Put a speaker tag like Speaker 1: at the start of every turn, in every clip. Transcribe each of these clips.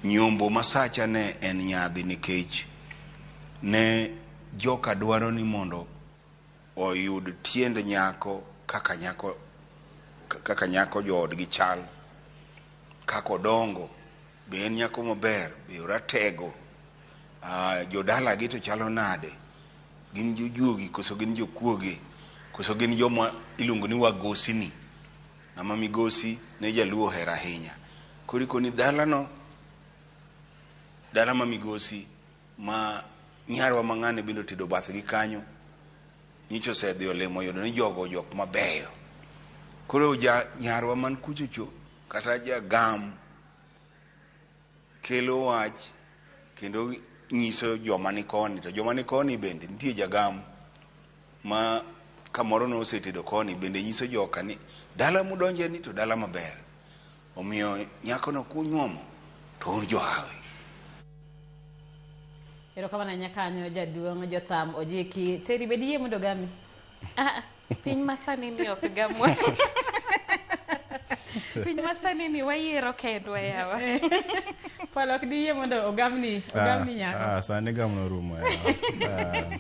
Speaker 1: Nyombo masacha ne en nyadhi nikech ne joka dwaro ni mondo oyud tiend nyako kaka nyako kaka nyako joodgi chal, kaka odongo, be en nyako maber, be oratego, jodalagi to chalo nade, gin jojuogi koso gin jokuoge, koso gin joma iluongo ni wagosini. Ng'ama migosi ne jaluo ohero ahinya. Koro ikoni dalano, dala ma migosi ma nyarwa ma ng'ane bende otedo bathgi kanyo, nyicha osedhi olimo oyudo ni jogo jok mabeyo. Koro ja nyarwa man kuchocho kata jagam kelo wach kendo nyiso joma ni koni to joma ni koni bende nitie jagam ma kamoro nosetedo koni bende nyiso joka ni dala mudonje ni to dala maber. Omiyo nyakono kunyuomo to un johawi.
Speaker 2: Erokamano ahinya kanyo jaduong' Jotham Ojiki. Teri be diyie mondo ogami?
Speaker 3: Ah, piny masani ni ok gamwa. Piny masani ni wayiero kendwa yawa.
Speaker 2: Paul ok diyie mondo ogamni ogamni nyako?
Speaker 4: Ah, sani gam norumo yawa. Ah.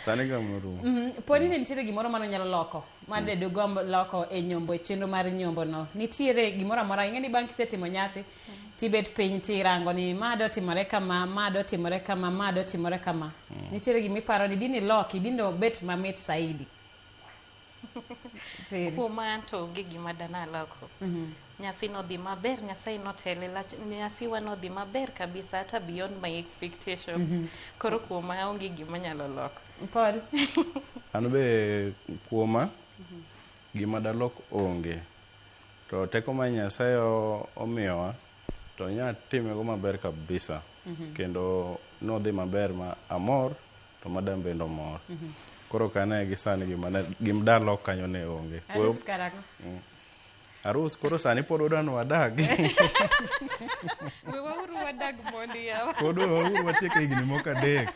Speaker 4: Sani gam norumo.
Speaker 2: Poni ni nitiere gimoro mane unyalo loko ma de dugomb loko e nyombo e chenro mar nyombo no. Nitiere gimoro amora ing'e ni bang' kisetimo nyasi tibet piny tirango ni ma dotimore kama, ma dotimore kama, ma dotimore kama. Nitiere gima iparo ni dine iloki, dine obet mamit saidi. Teri.
Speaker 3: Kuom an to onge gima danaloko. Nyasi nodhi maber, Nyasaye notele, lach nyasiwa nodhi maber kabisa hata beyond my expectations. Koro kuoma onge gima anyalo loko.
Speaker 2: Paul.
Speaker 4: An be kuoma gima dalok onge. To teko ma Nyasaye omiyowa to nya timego maber kabisa. Kendo nodhi maber ma amor to madam bende omor. Koro ok ane gi sani gima ne gima dalok kanyo ne onge.
Speaker 2: Arus karang'o?
Speaker 4: Arus koro sani pod wadwa ni wadag.
Speaker 3: Wewauru wadag mondi yawa.
Speaker 4: Pod wewauru watiek higni moko adek.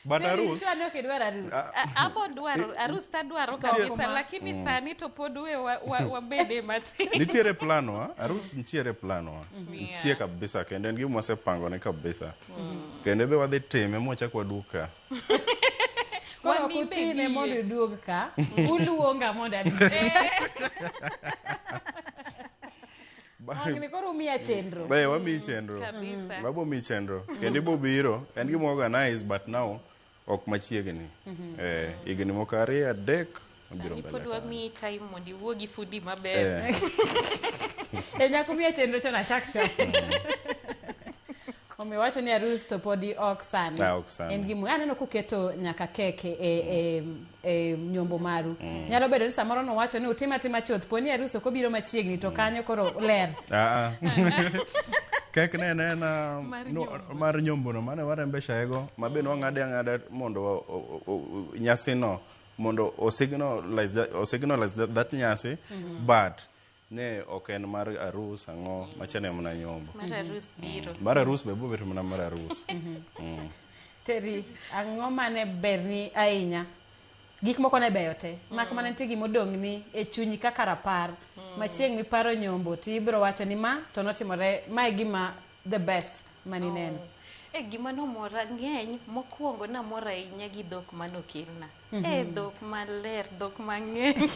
Speaker 4: But arus
Speaker 2: Sure ni ok idwar arus.
Speaker 3: Abo dwaro arus tadwaro kabisa lakini sani to pod we wabede matin.
Speaker 4: Nitiere plan wa, arus nitiere plan wa. Nitie kabisa kendo en gima wasepangone kabisa. Kendo be wadhi time mwachak waduog ka.
Speaker 2: Koro ok
Speaker 3: Wan imbe
Speaker 2: utime
Speaker 3: biye.
Speaker 2: mondo uduog ka, uluonga mondo abi. Wang'ni koro umiya chenro.
Speaker 4: Be wamiyi chenro.
Speaker 3: Kabisa.
Speaker 4: Wabo miyi chenro. Kendo ibo biro. En gima organize but now ok machiegni. Eh, higni moko ariyo adek wabiro
Speaker 3: Sani
Speaker 4: mbele
Speaker 3: pod
Speaker 4: kanyo.
Speaker 3: wamiyi time mondo iwuo gi fundi maber.
Speaker 4: Eh.
Speaker 2: E nyako miya chenro chon achak chon. Omiyo wacho ni arus to podi ok sani.
Speaker 4: Ah, ok sani.
Speaker 2: En gima aneno kuketo nyaka kek e, e, e nyombo maru. Nyalo bedo ni samoro nowacho ni utim atima chuth, poni arus ok obiro machiegni to kanyo koro ler.
Speaker 4: Ah, ah. Kek ne en ena
Speaker 3: Mar
Speaker 4: no,
Speaker 3: nyombo.
Speaker 4: mar nyombono mane warembeshaego ma be nwang'ade ang'ada mondo nyasino mondo osignalize that, osignalize that nyasi but ne ok en mar arus ang'o machane mana nyombo.
Speaker 3: Mar arus biro.
Speaker 4: Mar arus be bobet mana mar arus.
Speaker 2: Teri, ang'o mane berni ahinya? Gik moko ne beyo te. Mak mana nitie gima odong'ni e chunyi kaka rapar. Ma chieng' miparo nyombo to ibiro wacho ni ma to notimore, ma e gima the best manineno.
Speaker 3: E gima nomora ng'eny, mokwongo namor ahinya gi dhok manokelna. E dhok maler, dhok mang'eny.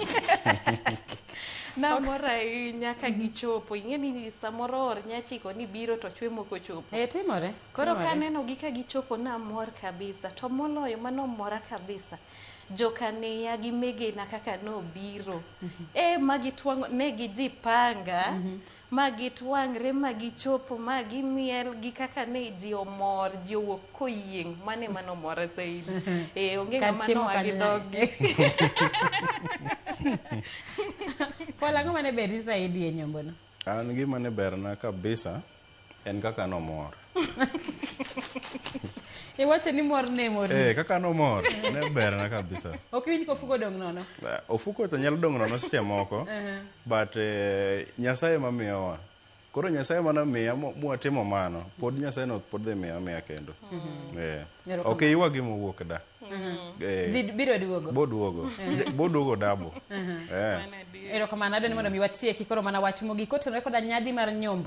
Speaker 3: Namor ahinya ka gichopo. Ing'e ni samoro or nyachiko ni biro to chwe mok ochopo.
Speaker 2: E timore.
Speaker 3: Koro
Speaker 2: timore.
Speaker 3: kaneno gi ka gichopo namor kabisa. To moloyo manomora kabisa, jokaneya gi megena kaka nobiro. E ma gitwang'o, ne gijipanga, ma gitwang're, ma gichopo, ma gimiel gi kaka ne ji omor, ji owuok koyieng'. Mano ema nomora zaidi. E onge
Speaker 2: Kar
Speaker 3: ng'ama
Speaker 2: chiemo
Speaker 3: noa gi
Speaker 2: kanyo
Speaker 3: dhoggi.
Speaker 2: Paul, ang'o mane berni zaidi e nyombono?
Speaker 4: An gima ne berna kabisa en kaka nomor.
Speaker 2: Iwacho ni mor ne morni.
Speaker 4: Eh, kaka nomor ne berna kabisa.
Speaker 2: Ok iwinj ka ofuko odong' nono?
Speaker 4: Ofuko to nyalo dong' nono seche moko, but Nyasaye ema miyowa. Koro Nyasaye ema nomiya mwatimo mano, pod Nyasaye no pod dhi miya amiya kendo. Eh.
Speaker 2: Erokamano.
Speaker 4: Ok iywag gima owuok da. Eh,
Speaker 2: Dhi biro duogo.
Speaker 4: Boduogo. Boduogo dabo. Eh.
Speaker 3: Mano adier.
Speaker 2: Erokamano, adwa ni mondo mi watieki koro mana wach mogik kotenore koda nyadhi mar nyombo.